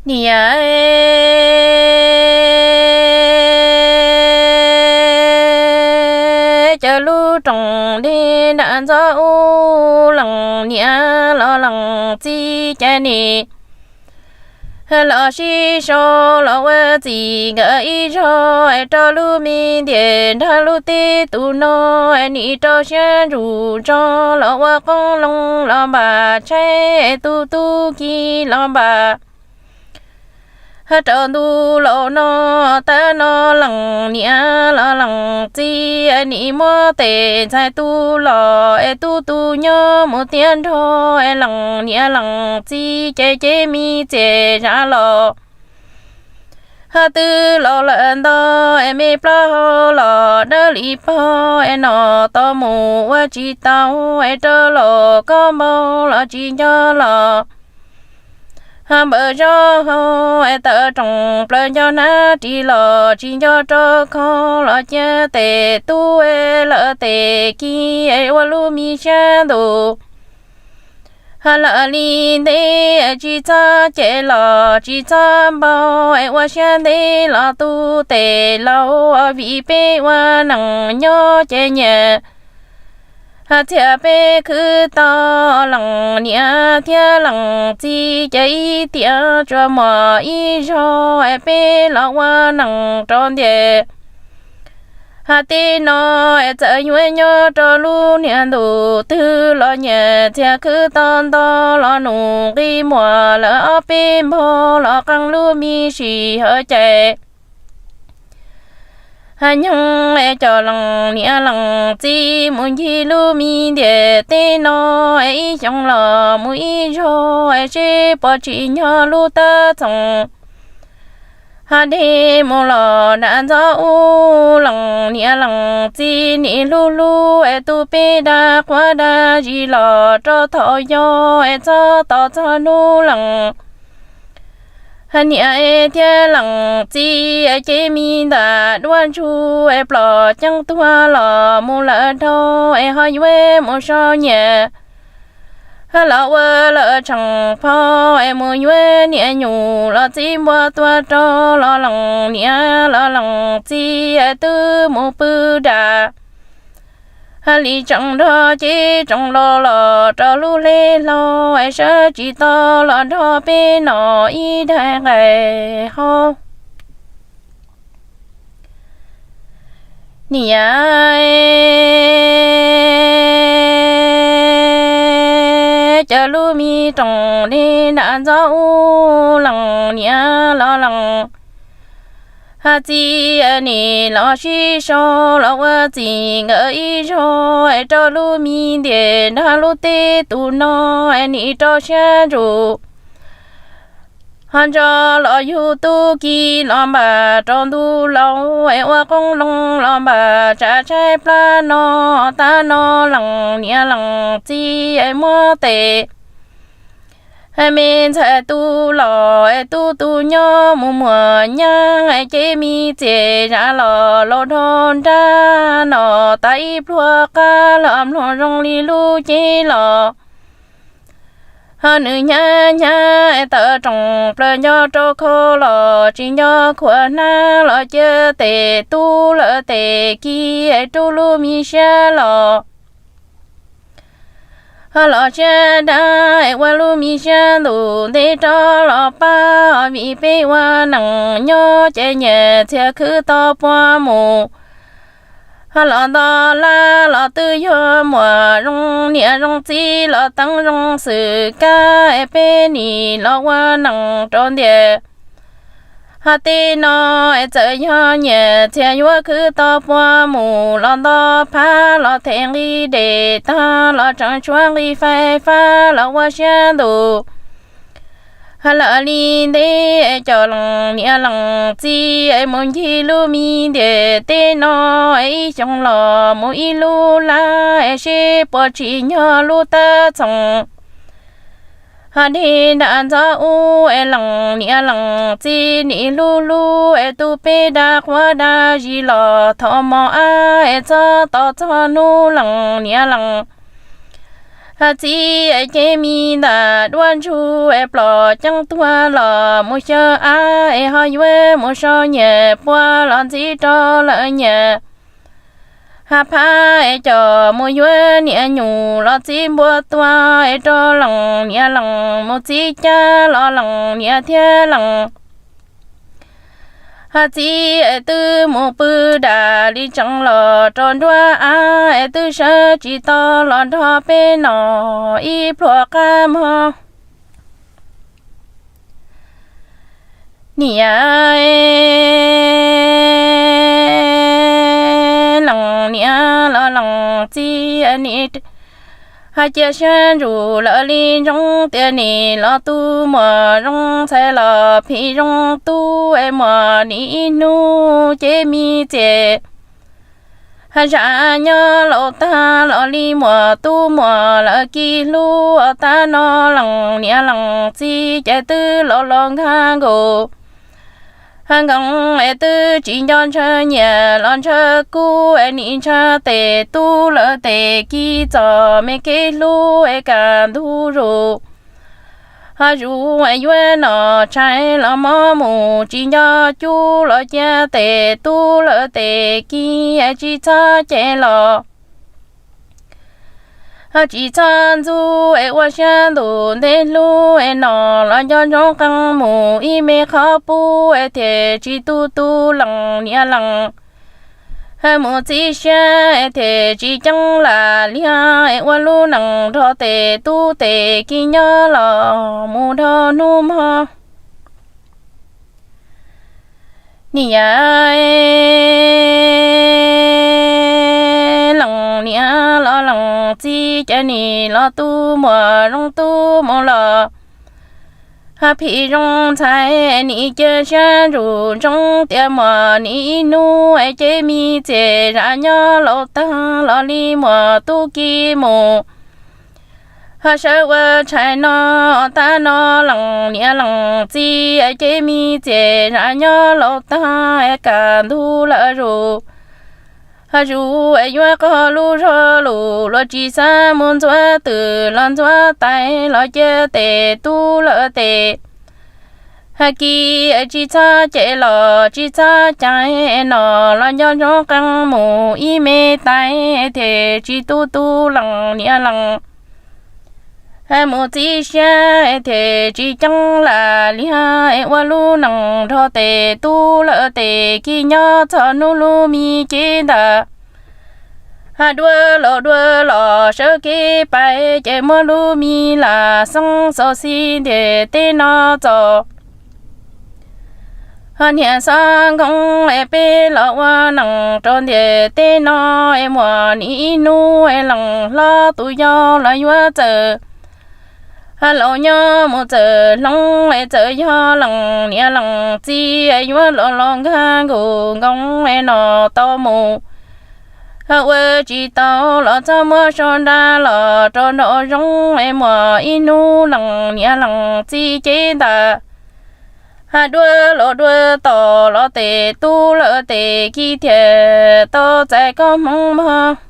Niam, cov lub rooj dej nram ntxob ub, leej niam los leej txiv, cas nim los sib sau los ua txij nkawm ib zaug es rau lub me ntiaj nrag lub teb tus no, nim rau siab ntsug tso los ua qoob loo los npam tshaib, tus tub ki los npam rau ntu laus no. Tag no leej niam los leej txiv, nim muab tes ntxhais tus los es tub tus nyob mus tiav nrog es leej niam leej txiv, ces cev me txiaj zam los twb laus lawm ntau es me plaub hau los dawb li pog es no, tau mus ua tsis tau es rau laus koj npau los tsis nco los npawm zaub hau es tawm rooj plaws nco hnab ris los tsis nco rau kho los cia tes tub es lawm tes ki es ua lub me siab ntuj lawm li ntev, tsis txhob cem los tsis txhob npau es ua siab ntev los tu tes laus, vim peb ua neej nyob ces nyiam txhiaj peb khwv tau. Leej niam thiab leej txiv, ces ib tiam tsuas muaj ib zaug es peb los ua neej rau ntiaj teb no, es txawm yuav nyob rau lub niag ntuj twg los nyiam txhiaj khwv tau ntau los nus nqi muag lawm ob peb npaug los qee lub me sim hauv cai nyoog es coj leej niam leej txiv mus ncig lub me ntiaj teb no es ib xyoo los mus ib zaug es seb puas tsim nyog lub tawb txoos dej mus los nram ntxob ub. Leej niam leej txiv nim hlub hlub es tu peb dag qhuav dag zis los rau thaum yau es txog tom txog hnub leej niam thiab leej txiv, ces me ntam duab ntsug es plom ceeb tuag los mus lawm dhau es ho yuav mus sau nyiaj los ua lawm tseem phau es mus yuav niam nyuj los txiv npua tua rau los leej niam los leej txiv, twb mus pw dam li tsoom nrog ces tsoom laus los rau lub hleb hlau es sawv tsis tau los nrog peb noj ib daig nqaij hau. Niam, cov lub me rooj dej nram ntxob ub, leej niam los leej txiv, nim los sib sau los ua txij nkawm ib zaug es rau lub me ntiaj nrag lub teb tus no, nim rau siab ntsug ho ntso los yug tub ki los npam rau ntu laus es ua qoob loo los npam tsav tshaib plab no. Tag no leej niam leej txiv, muab tes me ntxhais tus los es tub tus nyob mus muag nyab, ces me txiaj zam los laus dhau nrab no, tas ib pluag qab los mloog zoo li lub cev los ho nws hnyav hnyav tawm rooj plaws nco rau khau los tsis nco khuam hnab los cia tes tub lawm tes ki rub lub me siab los ho los siab dab ua lub me siab ntuj ntev rov los pab, vim peb ua neej nyob ces nyiam txhiaj khwv tau puag mus ho los nto lab los twb yog muaj zoo niam zoo txiv los teev zoo xwm kab es peb nim los ua neej rau ntiaj teb no es txawm yog nyiam txhiaj yuav khwv tau puag mus los nto phab los them nqi dej tag los tseem tshuav nqi faib fab los ua siab ntuj lawm li ntev es coj leej niam leej txiv es mus ncig lub me ntiaj teb no es ib xyoo los mus ib lub lab es seb puas tsim nyog lub tawb txoos ho dej nram ntxob ub es leej niam leej txiv nim hlub hlub es tu peb dag qhuav dag zis los thaum mos ab es txog tom txog hnub leej niam leej Hab txiv es cev me ntawm duab ntsug es plom ceeb tuag los mus xyaw av es ho yuav mus sau nyias puab los ntxiv rau lawv nyias. Hab phab es coj mus yuav niam nyuj los txiv npua tua es rau lees niam lees mus txiv cab los lees niam thiab lees. Hab txiv es twb mus pw dam li tsees los rau nruab av es twb sawv tsis tau los nrog peb noj ib pluag qab mog. Niam lees niam los lees txiv, nim hab cia siab ntsug lawv li ntsoov tias nim los tu muam zoo ntxhais los phim zoo tub es muam nim ib hnub cev me txias. Hab zam nyob laus tag los li muam tub muam lawv kis hlub ua tab no lees niam lees txiv ces twb laus los nkag nkaus. Hab nkoos es twb tsis nco ntshaw nyias los ntshaw kub es nim ntshaw tes tub lawv tes kis txom me kev hlub es kam ntug zus. Hab zus es yuav nom tshais los mob mus tsis nco cub los cia tes tub lawv tes kis es tsis txhob cem los. Hab tsis txhob ntxub es ua siab ntuj ntev hlub es nom los nco ntsoov qee mus ib me qhov pub es thiaj tsis tu tu lees niam lees. Hab mus txiv siab es thiaj tsis ceeb lam liag es ua lub nees nrog tes tub tes kis nyob los mus dhau hnub mog. Niam lees niam los lees txiv ces nim los tu muam zoo tub mus los. Hab phim zoo ntxhais nim cia siab ntsug ntsoov tias muam nim ib hnub es cev me txias zam nyob laus tag los li muam tub kis mus. Hab sawv ua tshais no tab no lees niam lees txiv es cev me txias zam nyob laus tag es kam ntug lawm zus. Hab zus es yuav qog lub zog lus luag tsis xav mus ntxuav twm los ntxuav tais los cia tes tub lawv tes. Hab kis es tsis txhob cem los tsis txhob cais es nom los nco ntsoov qee mus ib me tais thiaj tsis tu tu lees niam lees. Hab mus txiv siab es thiaj tsis ceeb lam liag es ua lub nees nrog tes tub lawv tes kis nyob txog hnub lub me cev ntag. Hab dua los dua los sawv kev pais ces muab lub me lam xeeb xauv xis ntiaj teb no txos. Hab niam xob nkoos es peb los ua nees rau ntiaj teb no es muam nim ib hnub es lees hlob tus yau los yuav txawm. Hab laus nyob mus txawm hloov es txawm yog lees niam lees txiv es yuav los los nkag nkaus nkoos es nom tau mus. Hab ua tsis tau los txhob muab sau nra los rau nraum zoov es muam ib hnub lees niam lees txiv cev ntag. Hab dua los dua tom los tes tub lawv tes kis thiaj tau txais koob hmoov mog.